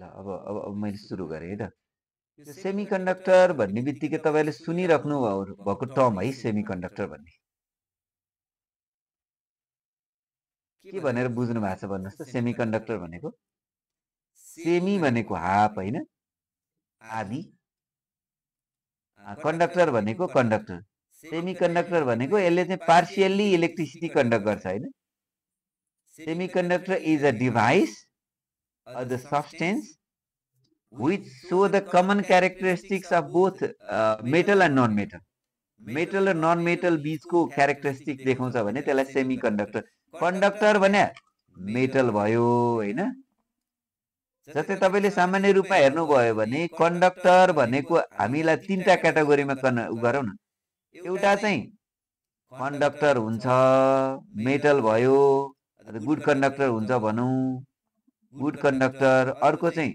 ल अब मैले सुरु गरेँ है त। यो सेमिकन्डक्टर भन्ने बित्तिकै तपाईँले सुनिराख्नु भएको टर्म है सेमिकन्डक्टर भन्ने। के भनेर बुझ्नु भएको छ भन्नुहोस् त सेमिकन्डक्टर भनेको? सेमी भनेको हाफ होइन, आदि। कन्डक्टर भनेको कन्डक्टर। सेमिकन्डक्टर भनेको यसले चाहिँ पार्सियल्ली इलेक्ट्रिसिटी कन्डक्ट गर्छ होइन। Semiconductor is a device or the substance which show the common characteristics of both metal and non-metal. Metal र नन मेटल बीचको क्यारेक्टरिस्टिक देखाउँछ भने त्यसलाई सेमिकन्डक्टर। कन्डक्टर भने मेटल भयो होइन। जस्तै तपाईँले सामान्य रूपमा हेर्नुभयो भने कन्डक्टर भनेको हामीलाई तीनटा क्याटेगोरीमा गरौँ न। एउटा चाहिँ कन्डक्टर हुन्छ, मेटल भयो, गुड कन्डक्टर हुन्छ भनौँ, गुड कन्डक्टर। अर्को चाहिँ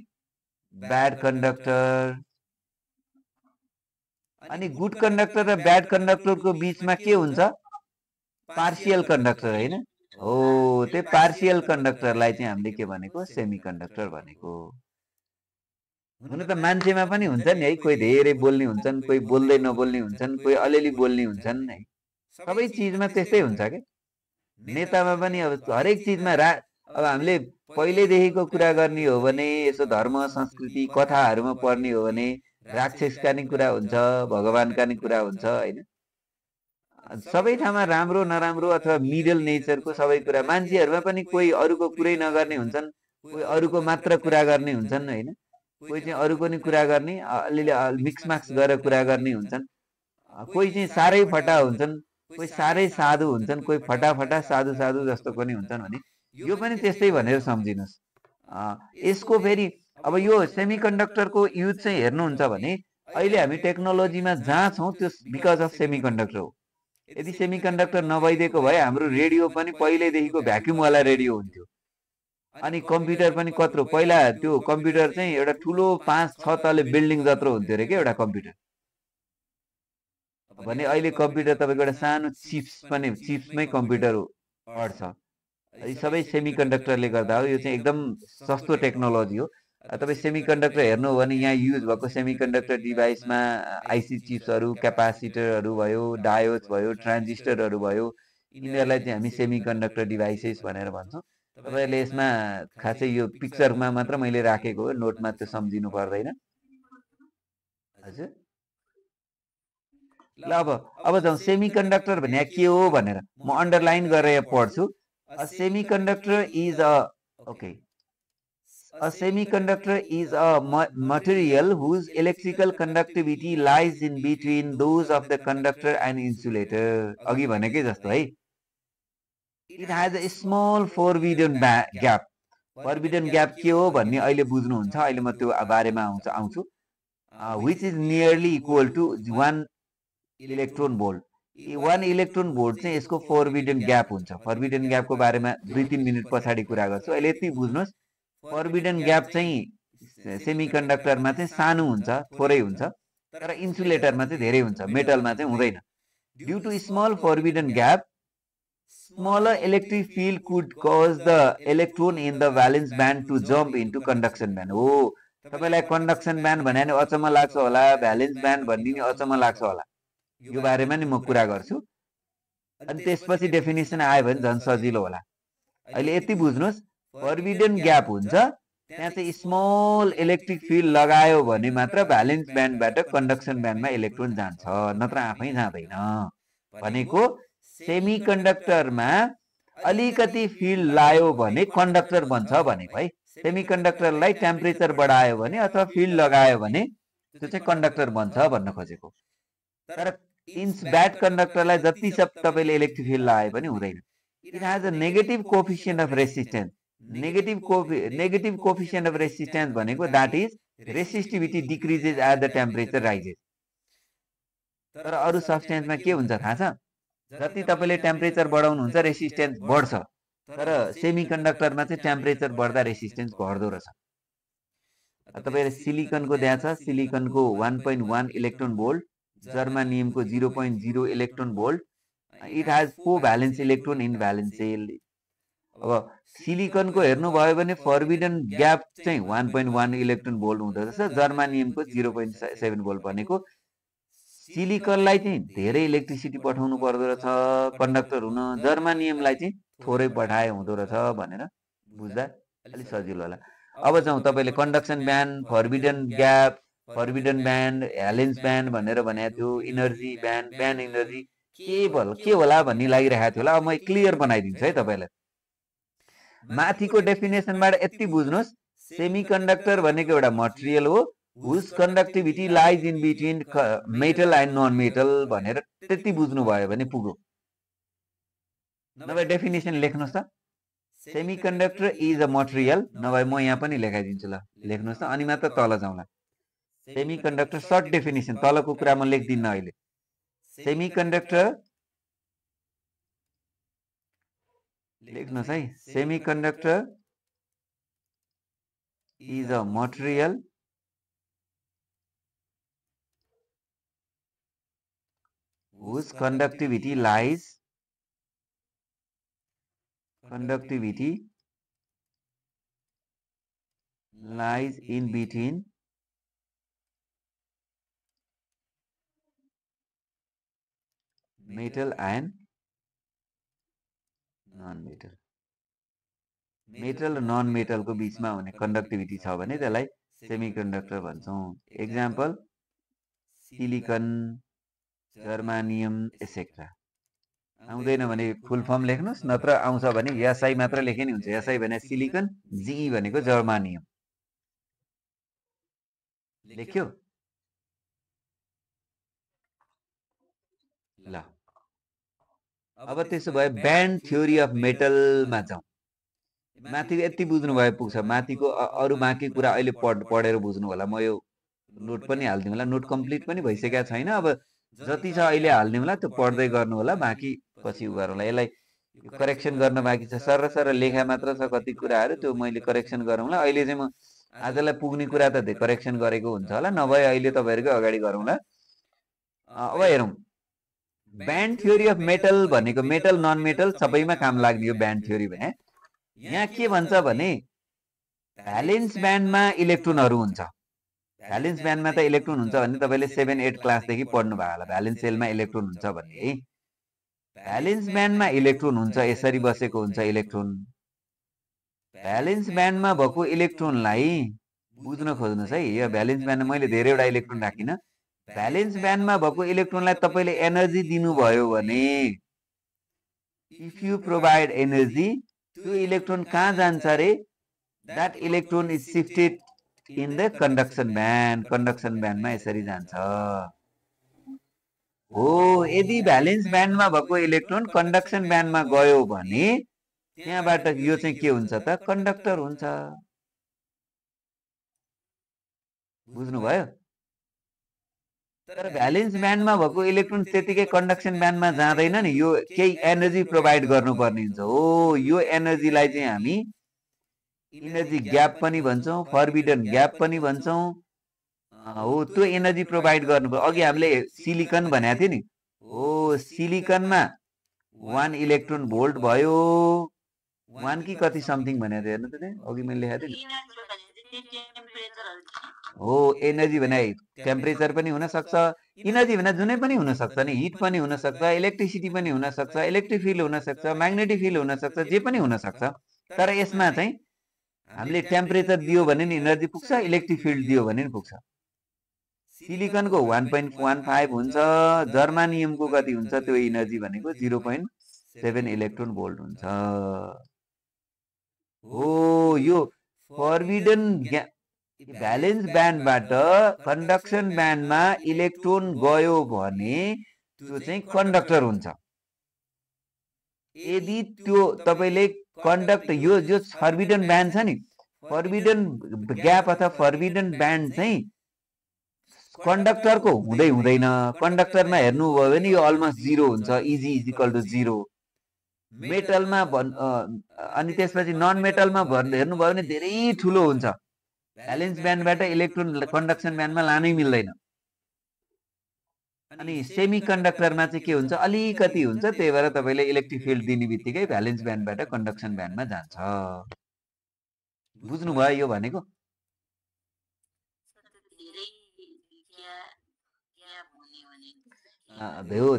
ब्याड कन्डक्टर। अनि गुड कन्डक्टर र ब्याड कन्डक्टरको बीचमा के हुन्छ? पार्सियल कन्डक्टर होइन। हो, त्यो पार्सियल कन्डक्टरलाई चाहिँ हामीले के भनेको? सेमिकन्डक्टर भनेको। हुन त मान्छेमा पनि हुन्छ नि है, कोही धेरै बोल्ने हुन्छन्, कोही बोल्दै नबोल्ने हुन्छन्, कोही अलिअलि बोल्ने हुन्छन् है। सबै चिजमा त्यस्तै हुन्छ क्या। नेतामा पनि अब हरेक चिजमा अब हामीले पहिल्यैदेखिको कुरा गर्ने हो भने यसो धर्म संस्कृति कथाहरूमा पढ्ने हो भने राक्षसका नि कुरा हुन्छ, भगवानका नि कुरा हुन्छ होइन। सबै ठाउँमा राम्रो नराम्रो अथवा मिडल नेचरको सबै कुरा। मान्छेहरूमा पनि कोही अरूको कुरै नगर्ने हुन्छन्, कोही अरूको मात्र कुरा गर्ने हुन्छन् होइन। कोही चाहिँ अरूको नि कुरा गर्ने, अलिअलि मिक्समाक्स गरेर कुरा गर्ने हुन्छन्। कोही चाहिँ साह्रै फटा हुन्छन्, कोही साह्रै साधु हुन्छन्, कोही फटाफटा साधु साधु जस्तो पनि हुन्छन् भने यो पनि त्यस्तै भनेर सम्झिनुहोस्। यसको फेरि अब यो सेमिकन्डक्टरको युज चाहिँ हेर्नुहुन्छ भने अहिले हामी टेक्नोलोजीमा जहाँ छौँ त्यो बिकज अफ सेमिकन्डक्टर हो। यदि सेमिकन्डक्टर नभइदिएको भए हाम्रो रेडियो पनि पहिल्यैदेखिको भ्याक्युमवाला रेडियो हुन्थ्यो। अनि कम्प्युटर पनि कत्रो, पहिला त्यो कम्प्युटर चाहिँ एउटा ठुलो 5-6 तले बिल्डिङ जत्रो हुन्थ्यो अरे क्या एउटा कम्प्युटर भने। अहिले कम्प्युटर तपाईँको एउटा सानो चिप्समै कम्प्युटर अड्छ। यी सबै सेमिकन्डक्टरले गर्दा हो। यो चाहिँ एकदम सस्तो टेक्नोलोजी हो। तपाईँ सेमिकन्डक्टर हेर्नु हो भने यहाँ युज भएको सेमिकन्डक्टर डिभाइसमा आइसी चिप्सहरू, क्यापासिटरहरू भयो, डायोड्स भयो, ट्रान्जिस्टरहरू भयो, यिनीहरूलाई चाहिँ हामी सेमिकन्डक्टर डिभाइसेस भनेर भन्छौँ। तपाईँहरूले यसमा खासै यो पिक्चरमा मात्र मैले राखेको हो, नोटमा त्यो सम्झिनु पर्दैन। हजुर ल अब जाउँ सेमिकन्डक्टर भने के हो भनेर म अन्डरलाइन गरेर पढ्छु। A semiconductor is a semiconductor is a material whose electrical conductivity lies in between those of the conductor and insulator. अघि भनेकै जस्तो है। It has a small forbidden gap. Forbidden gap के हो भन्ने अहिले बुझ्नुहुन्छ, अहिले म त्यो बारेमा आउँछु। Which is nearly equal to 1 electron volt. 1 electron volt चाहिँ यसको फोरबिडन ग्याप हुन्छ। फोरबिडन ग्यापको बारेमा 2-3 मिनट पछाडि कुरा गर्छु। अहिले यति बुझ्नुहोस्, फोरबिडन ग्याप चाहिँ सेमिकन्डक्टरमा चाहिँ सानो हुन्छ, थोरै हुन्छ, तर इन्सुलेटरमा चाहिँ धेरै हुन्छ, मेटलमा चाहिँ हुँदैन। Due to small forbidden gap smaller electric field could cause the electron in the valence band to jump into conduction band. हो, तपाईँलाई कन्डक्सन ब्यान्ड भने नि अचम्म लाग्छ होला, भ्यालेन्स ब्यान्ड भन्ने नि अचम्म लाग्छ होला। यो बारेमा नि म कुरा गर्छु। अनि त्यसपछि डेफिनेसन आयो भने झन् सजिलो होला। अहिले यति बुझ्नुहोस्, फोरबिडन ग्याप हुन्छ, त्यहाँ चाहिँ स्मल इलेक्ट्रिक फिल्ड लगायो भने मात्र भ्यालेन्स ब्यान्डबाट कन्डक्सन ब्यान्डमा इलेक्ट्रोन जान्छ, नत्र आफै जाँदैन। भनेको सेमिकन्डक्टरमा अलिकति फिल्ड लायो भने कन्डक्टर बन्छ भनेको है। सेमिकन्डक्टरलाई टेम्परेचर बढायो भने अथवा फिल्ड लगायो भने त्यो चाहिँ कन्डक्टर बन्छ भन्न खोजेको। तर ब्याड कन्डक्टरलाई जति सब तपाईँले इलेक्ट्रिक फिल्ड लगाए पनि हुँदैन। It has a negative coefficient of resistance. Negative coefficient of resistance भनेको that is resistivity decreases at the temperature rises. तर अरू सब्सटेन्समा के हुन्छ थाहा छ? जति तपाईँले टेम्परेचर बढाउनुहुन्छ रेसिस्टेन्स बढ्छ, तर सेमिकन्डक्टरमा चाहिँ टेम्परेचर बढ्दा रेसिस्टेन्स घट्दो रहेछ। तपाईँले सिलिकनको दिएको छ, सिलिकनको 1.1 इलेक्ट्रोन भोल्ट, जर्मानियमको 0.0 electron volt. It has 4 valence electron in valence shell. अब सिलिकनको हेर्नुभयो भने फर्बिडन ग्याप चाहिँ 1.1 इलेक्ट्रोन भोल्ट हुँदो रहेछ, जर्मानियमको 0.7 भोल्ट भनेको सिलिकनलाई चाहिँ धेरै इलेक्ट्रिसिटी पठाउनु पर्दो रहेछ कन्डक्टर हुन, जर्मानियमलाई चाहिँ थोरै पठाए हुँदो रहेछ भनेर बुझ्दा अलिक सजिलो होला। अब जाउँ तपाईँले conduction band, forbidden gap, forbidden band, valence band भनेर भनेको थियो, इनर्जी ब्यान्ड, ब्यान्ड इनर्जी के होला भन्ने लागिरहेको थियो होला। अब म क्लियर बनाइदिन्छु है तपाईँलाई। माथिको डेफिनेसनबाट यति बुझ्नुहोस्, सेमिकन्डक्टर भनेको एउटा मटेरियल हो whose conductivity lies in between metal and non-metal भनेर त्यति बुझ्नुभयो भने पुग्यो। नभए डेफिनेसन लेख्नुहोस् त, सेमिकन्डक्टर इज अ मटेरियल, नभए म यहाँ पनि लेखाइदिन्छु ल, लेख्नुहोस् त अनि मात्र तल जाउँला। सेमिकन्डक्टर सर्ट डेफिनेसन, तलको कुरा म लेख्दिन्न अहिले। सेमिकन्डक्टर लेख्नुहोस् है, semiconductor is a material whose conductivity lies in between metal and non-metal। Metal र नन मेटलको बीचमा हुने कन्डक्टिभिटी छ भने त्यसलाई सेमिकन्डक्टर भन्छौँ। Example silicon, germanium etcetera. आउँदैन भने फुल फर्म लेख्नुहोस्, नत्र आउँछ भने एसआई मात्र लेखे नि हुन्छ। एसआई भने सिलिकन, जिई भनेको जर्मानियम। लेख्यो ल। अब त्यसो भए ब्यान्ड थ्योरी अफ मेटलमा जाउँ। माथिको यति बुझ्नु भए पुग्छ, माथिको अरू बाँकी कुरा अहिले पढेर बुझ्नु होला। म यो नोट पनि हालिदिउँ होला, नोट कम्प्लिट पनि भइसकेको छैन, अब जति छ अहिले हालिदिउँ होला, त्यो पढ्दै गर्नु होला, बाँकी पछि उ गरौँला। यसलाई करेक्सन गर्न बाँकी छ, सर लेखा मात्र छ कति कुराहरू, त्यो मैले करेक्सन गरौँला। अहिले चाहिँ म आजलाई पुग्ने कुरा त करेक्सन गरेको हुन्छ होला, नभए अहिले तपाईँहरूकै अगाडि गरौँला। अब हेरौँ, ब्यान्ड थ्योरी अफ मेटल भनेको मेटल नन मेटल सबैमा काम लाग्ने हो ब्यान्ड थ्योरी भने। यहाँ के भन्छ भने भ्यालेन्स ब्यान्डमा इलेक्ट्रोनहरू हुन्छ। भ्यालेन्स ब्यान्डमा त इलेक्ट्रोन हुन्छ भने तपाईँले 7-8 क्लासदेखि पढ्नु भयो होला, भ्यालेन्स सेलमा इलेक्ट्रोन हुन्छ भन्ने है। भ्यालेन्स ब्यान्डमा इलेक्ट्रोन हुन्छ, यसरी बसेको हुन्छ इलेक्ट्रोन। भ्यालेन्स ब्यान्डमा भएको इलेक्ट्रोनलाई बुझ्न खोज्नुहोस् है। यो भ्यालेन्स ब्यान्डमा मैले धेरैवटा इलेक्ट्रोन राखिनँ। भ्यालेन्स ब्यान्डमा भएको इलेक्ट्रोनलाई तपाईँले एनर्जी दिनुभयो भने, इफ यु प्रोभाइड एनर्जी, त्यो इलेक्ट्रोन कहाँ जान्छ रे? That electron is shifted in the conduction band. Conduction ब्यान्डमा यसरी जान्छ हो। यदि भ्यालेन्स ब्यान्डमा भएको इलेक्ट्रोन कन्डक्सन ब्यान्डमा गयो भने त्यहाँबाट यो चाहिँ के हुन्छ त? कन्डक्टर हुन्छ। बुझ्नुभयो? तर भ्यालेन्स ब्यान्डमा भएको इलेक्ट्रोन त्यतिकै कन्डक्सन ब्यान्डमा जाँदैन नि, यो केही एनर्जी प्रोभाइड गर्नुपर्ने हुन्छ हो। यो एनर्जीलाई चाहिँ हामी इनर्जी ग्याप पनि भन्छौँ, फर्बिडन ग्याप पनि भन्छौँ हो। त्यो एनर्जी प्रोभाइड गर्नुपर्छ। अघि हामीले सिलिकन भनेको थियो नि हो, सिलिकनमा 1 इलेक्ट्रोन भोल्ट भयो, 1 कि कति समथिङ भनेको थियो, हेर्नु त त्यहाँ अघि मैले लेखाएको थिएँ हो। एनर्जी भने टेम्परेचर पनि हुनसक्छ, इनर्जी भने जुनै पनि हुनसक्छ नि, हिट पनि हुनसक्छ, इलेक्ट्रिसिटी पनि हुनसक्छ, इलेक्ट्रिक फिल्ड हुनसक्छ, म्याग्नेटिक फिल्ड हुनसक्छ, जे पनि हुनसक्छ। तर यसमा चाहिँ हामीले टेम्परेचर दियो भने नि इनर्जी पुग्छ, इलेक्ट्रिक फिल्ड दियो भने नि पुग्छ। सिलिकनको 1.15 हुन्छ, जर्मानियमको कति हुन्छ? त्यो इनर्जी भनेको 0.7 इलेक्ट्रोन भोल्ट हुन्छ हो। यो फर्बिडन भ्यालेन्स ब्यान्डबाट कन्डक्सन ब्यान्डमा इलेक्ट्रोन गयो भने त्यो चाहिँ कन्डक्टर हुन्छ। यदि त्यो तपाईले कन्डक्ट यो जो फर्बिडन ब्यान्ड छ नि, फर्बिडन ग्याप अथवा फर्बिडन ब्यान्ड चाहिँ कन्डक्टरको हुँदैन। कन्डक्टरमा हेर्नुभयो भने यो अलमोस्ट 0 हुन्छ, इजी इज इक्वल टु 0। मेटलमा अनि त्यसपछि नन मेटलमा हेर्नुभयो भने धेरै ठुलो हुन्छ। भ्यालेन्स ब्यान्डबाट इलेक्ट्रोन कन्डक्सन ब्यान्डमा लानै मिल्दैन। अनि सेमी कन्डक्टरमा चाहिँ के हुन्छ, अलिकति हुन्छ, त्यही भएर तपाईँले इलेक्ट्रिक फिल्ड दिने बित्तिकै भ्यालेन्स ब्यान्डबाट कन्डक्सन ब्यान्डमा जान्छ। बुझ्नुभयो यो भनेको?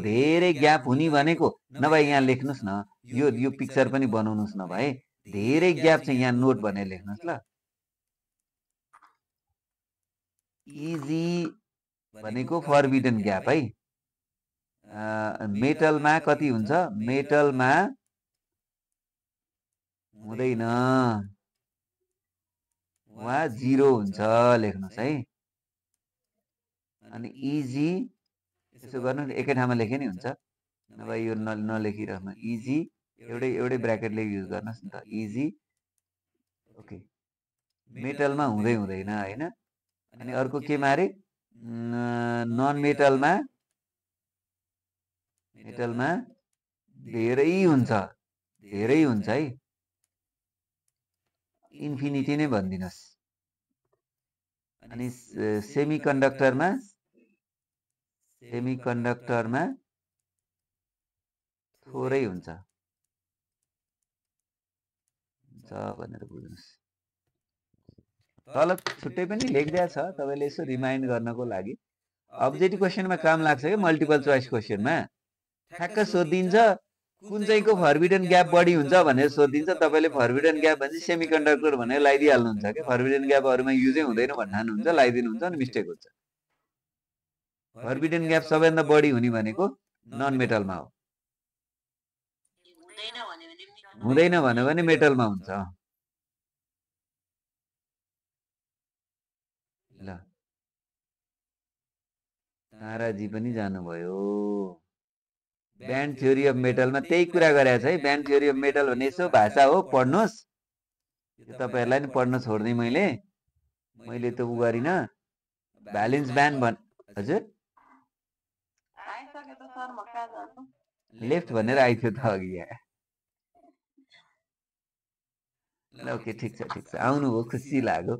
धेरै ग्याप हुने भनेको, नभए यहाँ लेख्नुहोस् न, यो पिक्चर पनि बनाउनुहोस् न भए, धेरै ग्याप चाहिँ यहाँ नोट भनेर लेख्नुहोस् ल। इजी भनेको फरबिडन ग्याप है। मेटलमा कति हुन्छ, मेटलमा हुँदैन, वा 0 हुन्छ लेख्नुहोस् है। अनि इजी यसो गर्नु, एकै ठाउँमा लेखे नि हुन्छ, नभए यो नलेखिराख्नु। इजी एउटै ब्र्याकेटले युज गर्नुहोस् नि त, इजी। ओके, मेटलमा हुँदैन होइन। अनि अर्को के मारे, नन मेटलमा धेरै हुन्छ है, इन्फिनिटी नै भनिदिनुहोस्। अनि सेमी कन्डक्टरमा थोरै हुन्छ भनेर बुझ्नुहोस्। तल छुट्टै पनि लेखिदिया छ, तपाईँले यसो रिमाइन्ड गर्नको लागि। अब्जेक्टिभ क्वेसनमा काम लाग्छ कि मल्टिपल चोइस क्वेसनमा ठ्याक्क सोधिन्छ कुन चाहिँको फरबिडन ग्याप बढी हुन्छ भनेर सोधिन्छ। तपाईँले फरबिडन ग्याप भने सेमी कन्डक्टर भनेर लगाइदिइहाल्नुहुन्छ कि फरबिडन ग्याप अरूमा युजै हुँदैन भन्नुहुन्छ, लगाइदिनुहुन्छ अनि मिस्टेक हुन्छ। फरबिडन ग्याप सबैभन्दा बढी हुने भनेको नन मेटलमा हो, हुँदैन भन्यो भने मेटलमा हुन्छ। ल ताराजी पनि जानुभयो। ब्यान्ड थ्योरी अफ मेटलमा त्यही कुरा गरेको छ है। ब्यान्ड थ्योरी अफ मेटल भन्ने यसो भाषा हो, पढ्नुहोस्। यो तपाईँहरूलाई नि पढ्न छोड्दै मैले त उ गरिन। भ्यालेन्स ब्यान्ड हजुर लेफ्ट भनेर आइथ्यो त अघि यहाँ। ओके ठिक छ आउनुभयो, खुसी लाग्यो।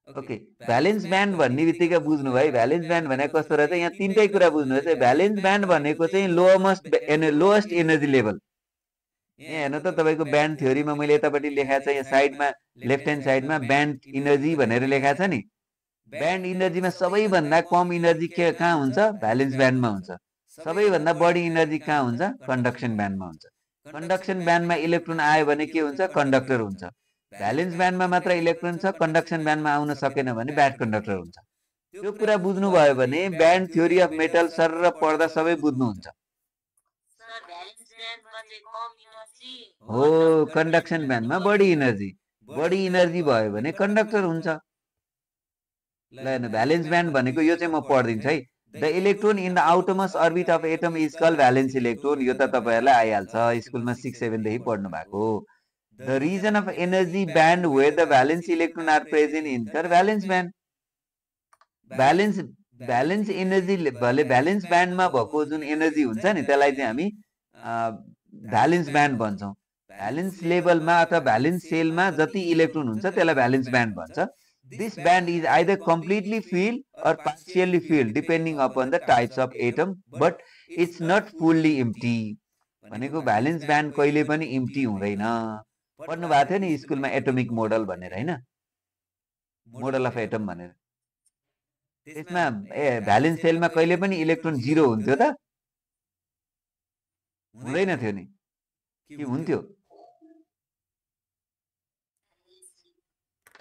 ओके, भ्यालेन्स ब्यान्ड भन्ने बित्तिकै बुझ्नु भयो भ्यालेन्स ब्यान्ड भनेको कस्तो रहेछ। यहाँ तीनटै कुरा बुझ्नुहोस् है। भ्यालेन्स ब्यान्ड भनेको चाहिँ लोएस्ट एनर्जी लेभल। यहाँ हेर्नु त, तपाईँको ब्यान्ड थ्योरीमा मैले यतापट्टि लेखाएको छ, यहाँ साइडमा लेफ्ट ह्यान्ड साइडमा ब्यान्ड इनर्जी भनेर लेखाएको छ नि। ब्यान्ड इनर्जीमा सबैभन्दा कम इनर्जी कहाँ हुन्छ, भ्यालेन्स ब्यान्डमा हुन्छ। सबैभन्दा बढी इनर्जी कहाँ हुन्छ, कन्डक्सन ब्यान्डमा हुन्छ। कन्डक्सन ब्यान्डमा इलेक्ट्रोन आयो भने के हुन्छ, कन्डक्टर हुन्छ। भ्यालेन्स ब्यान्डमा मात्र इलेक्ट्रोन छ, कन्डक्सन ब्यान्डमा आउन सकेन भने ब्याड कन्डक्टर हुन्छ। त्यो कुरा बुझ्नुभयो भने band theory of metal sir पढ्दा सबै बुझ्नुहुन्छ। हो, कन्डक्सन ब्यान्डमा बढी इनर्जी भयो भने कन्डक्टर हुन्छ। ल हेर्नु, भ्यालेन्स ब्यान्ड भनेको यो चाहिँ म पढिदिन्छु है। The electron in the outermost orbit of atom is called valence electron. यो त तपाईँहरूलाई आइहाल्छ, स्कुलमा 6-7 देखि पढ्नु भएको। The reason of energy band where the valence electron are present in the valence band. Valence energy valence ब्यान्डमा भएको जुन एनर्जी हुन्छ नि, त्यसलाई चाहिँ हामी भ्यालेन्स ब्यान्ड भन्छौँ। भ्यालेन्स लेभलमा अथवा भ्यालेन्स सेलमा जति इलेक्ट्रोन हुन्छ त्यसलाई भ्यालेन्स ब्यान्ड भन्छ। This band is either completely filled or partially filled depending upon the types of atom, but it's not fully empty. भनेको भ्यालेन्स ब्यान्ड कहिले पनि इम्प्टी हुँदैन। पढ्नु भएको थियो नि स्कुलमा एटोमिक मोडल भनेर, होइन, मोडल अफ एटम भनेर। त्यसमा भ्यालेन्स सेलमा कहिले पनि इलेक्ट्रोन 0 हुन्थ्यो त, हुँदैन थियो नि, के हुन्थ्यो?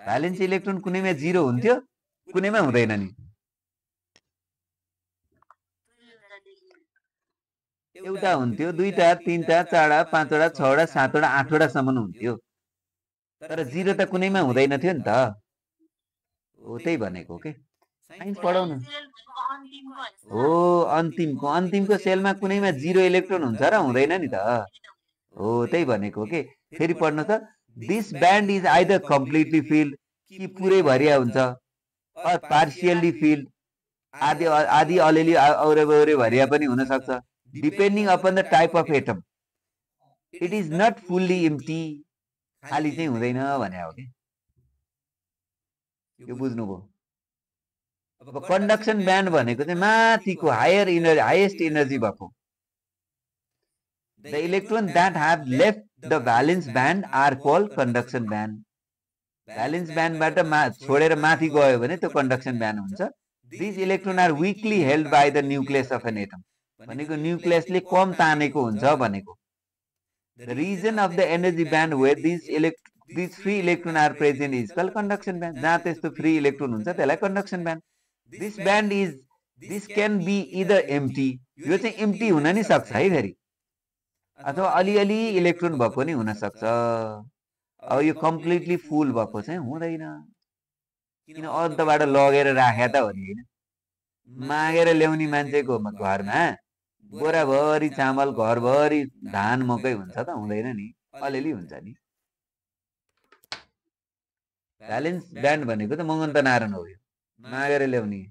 भ्यालेन्स इलेक्ट्रोन कुनैमा 0 हुन्थ्यो, कुनैमा हुँदैन नि। एउटा हुन्थ्यो, 2टा, 3टा, 4टा, 5वटा, 6वटा, 7वटा, 8वटा सम्म हुन्थ्यो, तर 0 त कुनैमा हुँदैन थियो नि त। हो, त्यही भनेको के साइन्स पढाउनु हो। अन्तिमको सेलमा कुनैमा 0 इलेक्ट्रोन हुन्छ र हुँदैन नि त। हो, त्यही भनेको के। फेरि पढ्नु त, this band is either completely filled, कि पुरै भरिया हुन्छ, अर पार्शियली फिल्ड, आधी अलिअलि औरे भरिया पनि हुन सक्छ, depending upon the type of atom. It is not fully empty, खाली चाहिँ हुँदैन भने हो कि। यो बुझ्नुभयो? अब कन्डक्सन ब्यान्ड भनेको चाहिँ माथिको हायर एनर्जी हाईएस्ट एनर्जी भएको the electron that have left the valence band are called conduction band valence ब्यान्डबाट छोडेर माथि गयो भने त्यो कन्डक्सन ब्यान्ड हुन्छ this electron are weakly held by the nucleus of an atom भनेको न्यूक्लियसले कम तानेको हुन्छ भनेको the reason of the energy band where this free electron are present is called conduction band जहाँ त्यस्तो फ्री इलेक्ट्रोन हुन्छ त्यसलाई conduction band this can be either empty यो चाहिँ एम्प्टी हुन नि सक्छ है फेरि अथवा अलिअलि इलेक्ट्रोन भएको नि हुन सक्छ अब यो कम्प्लिटली फुल भएको चाहिँ हुँदैन किन अन्तबाट लगेर राखे त हो नि हैन मागेर ल्याउने मान्छेको घरमा बोराभरि चामल घरभरि धान मकै हुन्छ त हुँदैन नि अलिअलि हुन्छ नि भ्यालेन्स ब्यान्ड भनेको त मगन त नारायण हो यो मागेर ल्याउने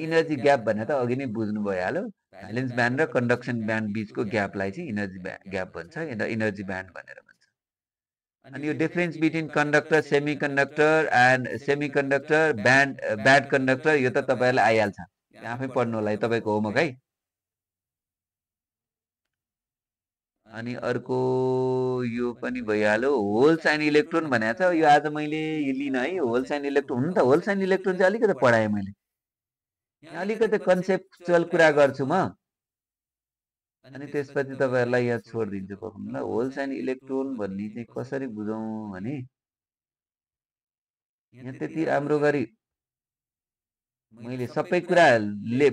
इनर्जी ग्याप भने त अघि नै बुझ्नु भइहाल्यो भ्यालेन्स ब्यान्ड र कन्डक्सन ब्यान्ड बीचको ग्यापलाई चाहिँ इनर्जी ग्याप भन्छ इनर्जी ब्यान्ड भनेर भन्छ अनि यो difference between conductor semiconductor and semiconductor bad conductor यो त तपाईहरुलाई आइहाल्छ आफै पढ्नु होला तपाईको होमवर्क है अनि अर्को यो पनि भइहाल्यो होल्स एन्ड इलेक्ट्रोन भनेको छ यो आज मैले लिन है होल्स एन्ड इलेक्ट्रोन हुन त होल्स एन्ड इलेक्ट्रोन चाहिँ अलिकति पढाएँ मैले यहाँ अलिकति कन्सेप्चुअल कुरा गर्छु म अनि त्यसपछि तपाईहरुलाई यहाँ छोड्दिन्छु पक्नु ल होल्स एन्ड इलेक्ट्रोन भन्ने चाहिँ कसरी बुझौं भने यहाँ त्यति राम्रो गरी मैले सबै कुरा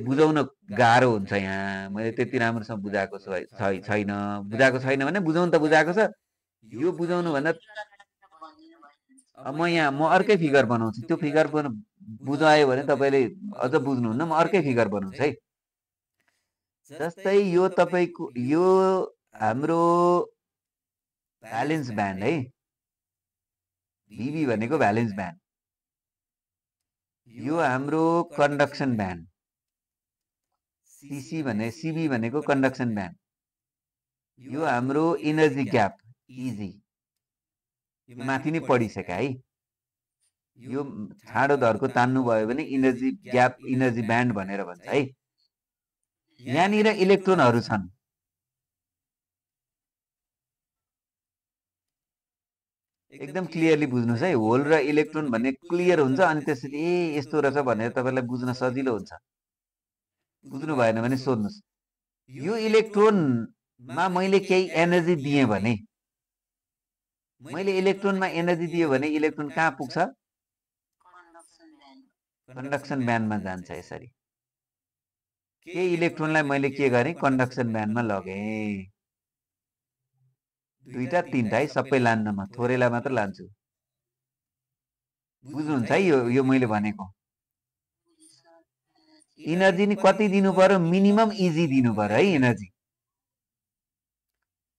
बुझाउन गाह्रो हुन्छ यहाँ मैले त्यति राम्रोसँग बुझाएको छैन बुझाएको छैन भने बुझाउन त बुझाएको छ यो बुझाउनु भन्दा म अर्कै फिगर बनाउँछु त्यो फिगर बुझायो भने तपाईले अझ बुझ्नुहुन्न म अर्कै फिगर बनाउँछु है जस्तै यो तपाईको यो हाम्रो भ्यालेन्स ब्यान्ड है VB भनेको भ्यालेन्स ब्यान्ड यो हाम्रो कन्डक्सन ब्यान्ड CB भनेको कन्डक्सन ब्यान्ड यो हाम्रो एनर्जी ग्याप EG यो माथि नै पढिसके है यो छाडो धरको तान्नु भयो भने एनर्जी ग्याप एनर्जी ब्यान्ड भनेर भन्छ है यहाँनिर इलेक्ट्रोनहरु छन् एकदम क्लियरली बुझ्नुस् है होल र इलेक्ट्रोन भन्ने क्लियर हुन्छ अनि त्यसपछि ए यस्तो रहेछ भनेर तपाईलाई बुझ्न सजिलो हुन्छ बुझ्नु भएन भने सोध्नुस् यो इलेक्ट्रोनमा मैले केही एनर्जी दिए भने मैले इलेक्ट्रोनमा एनर्जी दिए भने इलेक्ट्रोन कहाँ पुग्छ कन्डक्सन ब्यान्डमा जान्छ यसरी के इलेक्ट्रोनलाई मैले के गरे कन्डक्सन ब्यान्डमा लगे दुईटा तीनटा है सबै लान्न म थोरैलाई मात्र लान्छु बुझ्नुहुन्छ है यो मैले भनेको एनर्जी नि कति दिनु पर्यो मिनिमम इजी दिनु पर्यो है एनर्जी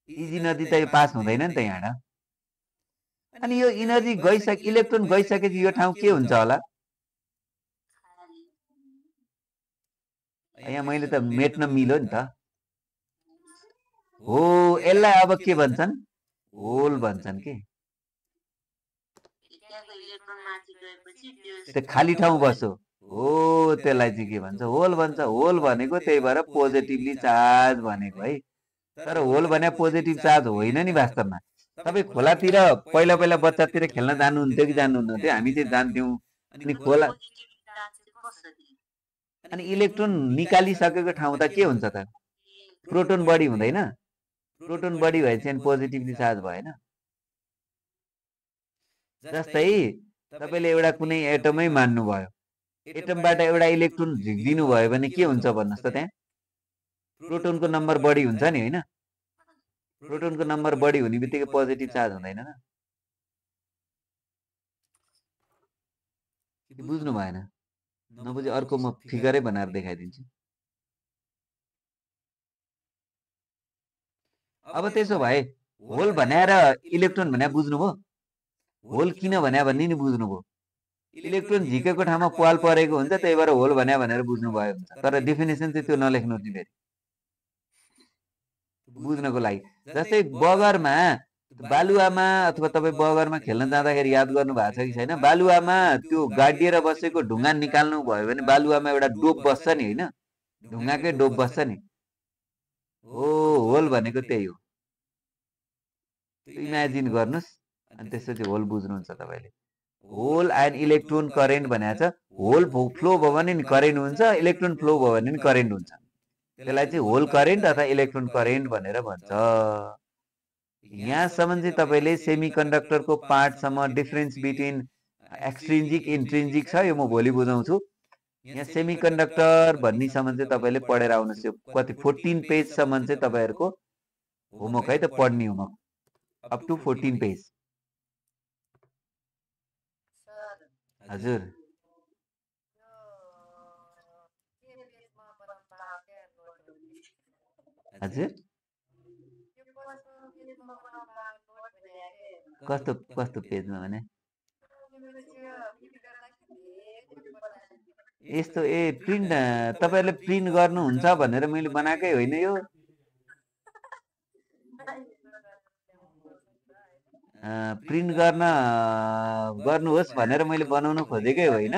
इजी नदी त यो पास हुँदैन नि त यहाँबाट अनि यो एनर्जी इलेक्ट्रोन गइसकेपछि यो ठाउँ के हुन्छ होला यहाँ मैले त मेट्न मिल्यो नि त हो यसलाई अब के भन्छन् होल भन्छन् के त्यो खाली ठाउँ बस्यो हो त्यसलाई चाहिँ के भन्छ होल भन्छ होल भनेको त्यही भएर पोजिटिभली चार्ज भनेको है तर होल भने पोजिटिभ चार्ज होइन नि वास्तवमा तपाई खोलातिर पहिला पहिला बच्चातिर खेल्न जानुहुन्थ्यो कि जानुहुन्न थियो हामी चाहिँ जान्थ्यौं अनि खोला अनि इलेक्ट्रोन निकालिसकेको ठाउँ त के हुन्छ त प्रोटोन बढी हुँदैन प्रोटोन बढी भएपछि अनि पोजिटिभली चार्ज भएन जस्तै तपाईले एउटा कुनै एटमै मान्नु भयो एटमबाट एउटा इलेक्ट्रोन झिक्दिनु भयो भने के हुन्छ भन्नुस् त त्यहाँ प्रोटोनको नम्बर बढी हुन्छ नि हैन प्रोटोनको नम्बर बढी हुने बित्तिकै पोजिटिभ चार्ज हुँदैन न बुझ्नु भएन नबुझे अर्को म फिगरै बनाएर देखाइदिन्छु अब त्यसो भए होल भनेर इलेक्ट्रोन भने बुझ्नुभयो होल किन भने भन्ने नि बुझ्नुभयो इलेक्ट्रोन झिकेको ठाउँमा पाल परेको हुन्छ त्यही भएर होल भने भनेर बुझ्नु भयो हुन्छ तर डेफिनेसन चाहिँ त्यो नलेख्नु नि फेरि बुझ्नको लागि जस्तै बगरमा बालुवामा अथवा तपाईँ बगरमा खेल्न जाँदाखेरि याद गर्नु भएको छ कि छैन, बालुवामा त्यो गाडिएर बसेको ढुङ्गा निकाल्नु भयो भने बालुवामा एउटा डोप बस्छ नि होइन, ढुङ्गाकै डोप बस्छ नि, हो होल भनेको त्यही हो। इमेजिन गर्नुहोस् अनि त्यसपछि होल बुझ्नुहुन्छ तपाईँले। होल एन्ड इलेक्ट्रोन करेन्ट भनेको छ, होल फ्लो भयो भने नि करेन्ट हुन्छ, इलेक्ट्रोन फ्लो भयो भने नि करेन्ट हुन्छ। त्यसलाई चाहिँ होल करेन्ट अथवा इलेक्ट्रोन करेन्ट भनेर भन्छ। यहाँसम्म चाहिँ तपाईँले सेमी कन्डक्टरको पार्टसम्म डिफरेन्स बिट्विन एक्सट्रिन्जिक इन्ट्रिन्जिक छ, यो म भोलि बुझाउँछु। यहाँ सेमी कन्डक्टर भन्नेसम्म चाहिँ तपाईँले पढेर आउनुहोस्। यो कति 14 पेजसम्म चाहिँ तपाईँहरूको होमवर्क है त, पढ्ने होमवर्क अप टु 14 पेज। हजुर हजुर कस्तो कस्तो पेजमा भने यस्तो प्रिन्ट तपाईँहरूले प्रिन्ट गर्नुहुन्छ भनेर मैले बनाएकै होइन यो। प्रिन्ट गर्नुहोस् भनेर मैले बनाउनु खोजेकै होइन।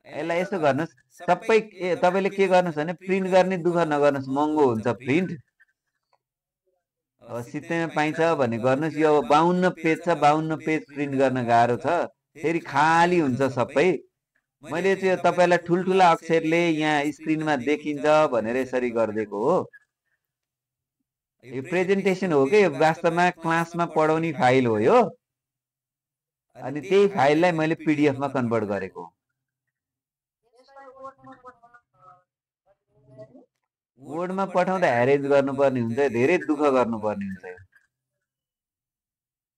यसलाई यसो गर्नुहोस्, सबै तपाईँले के गर्नुहोस् भने प्रिन्ट गर्ने दुःख नगर्नुहोस्, महँगो हुन्छ प्रिन्ट। अब सित्तैमा पाइन्छ भने गर्नुहोस्। यो अब 52 पेज छ, 52 पेज प्रिन्ट गर्न गाह्रो छ, फेरि खाली हुन्छ सबै। मैले चाहिँ तपाईँलाई ठुल्ठुला अक्षरले यहाँ स्क्रिनमा देखिन्छ भनेर यसरी गरिदिएको हो। यो प्रेजेन्टेसन हो कि वास्तवमा क्लासमा पढाउने फाइल हो यो, अनि त्यही फाइललाई मैले पिडिएफमा कन्भर्ट गरेको। वर्डमा पठाउँदा एरेन्ज गर्नुपर्ने हुन्छ, धेरै दुःख गर्नुपर्ने हुन्छ।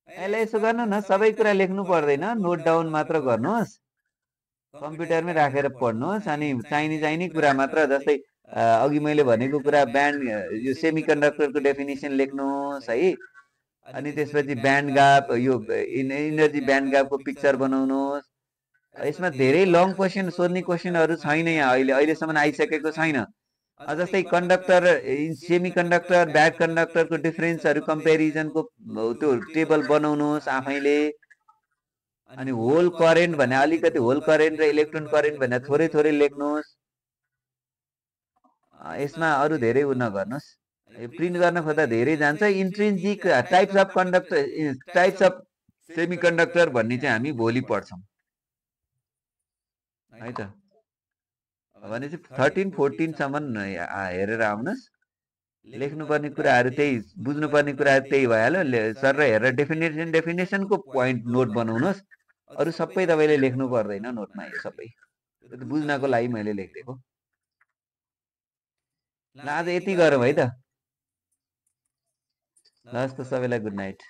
यसलाई यसो गर्नु न, सबै कुरा लेख्नु पर्दैन, नोट डाउन मात्र गर्नुहोस्, कम्प्युटरमै राखेर पढ्नुहोस्, अनि चाहिने कुरा मात्र, जस्तै अघि मैले भनेको कुरा ब्यान्ड, यो सेमी कन्डक्टरको डेफिनेसन लेख्नुहोस् है, अनि त्यसपछि ब्यान्ड ग्याप, यो इनर्जी ब्यान्ड ग्यापको पिक्चर बनाउनुहोस्। यसमा धेरै लङ क्वेसन सोध्ने क्वेसनहरू छैन, यहाँ अहिलेसम्म आइसकेको छैन। जस्तै कन्डक्टर, सेमी कन्डक्टर, ब्याड कन्डक्टरको डिफरेन्सहरू कम्पेरिजनको त्यो टेबल बनाउनुहोस् आफैले। अनि होल करेन्ट भने अलिकति, होल करेन्ट र इलेक्ट्रोन करेन्ट भने थोरै थोरै लेख्नुहोस्। यसमा अरू धेरै उ नगर्नुहोस्, प्रिन्ट गर्न खोज्दा धेरै जान्छ। Intrinsic types of conductor, types of semi conductor भन्ने चाहिँ हामी भोलि पढ्छौँ है त। भनेपछि 13-14सम्म हेरेर आउनुहोस्। लेख्नुपर्ने कुराहरू त्यही, बुझ्नुपर्ने कुराहरू त्यही भइहाल्यो। सर र हेरेर डेफिनेसनको पोइन्ट नोट बनाउनुहोस्, अरू सबै तपाईँले लेख्नु पर्दैन नोटमा, यो सबै बुझ्नको लागि मैले लेखिदिएको। ल आज यति गरौँ है त। ल, हस् त सबैलाई गुड नाइट।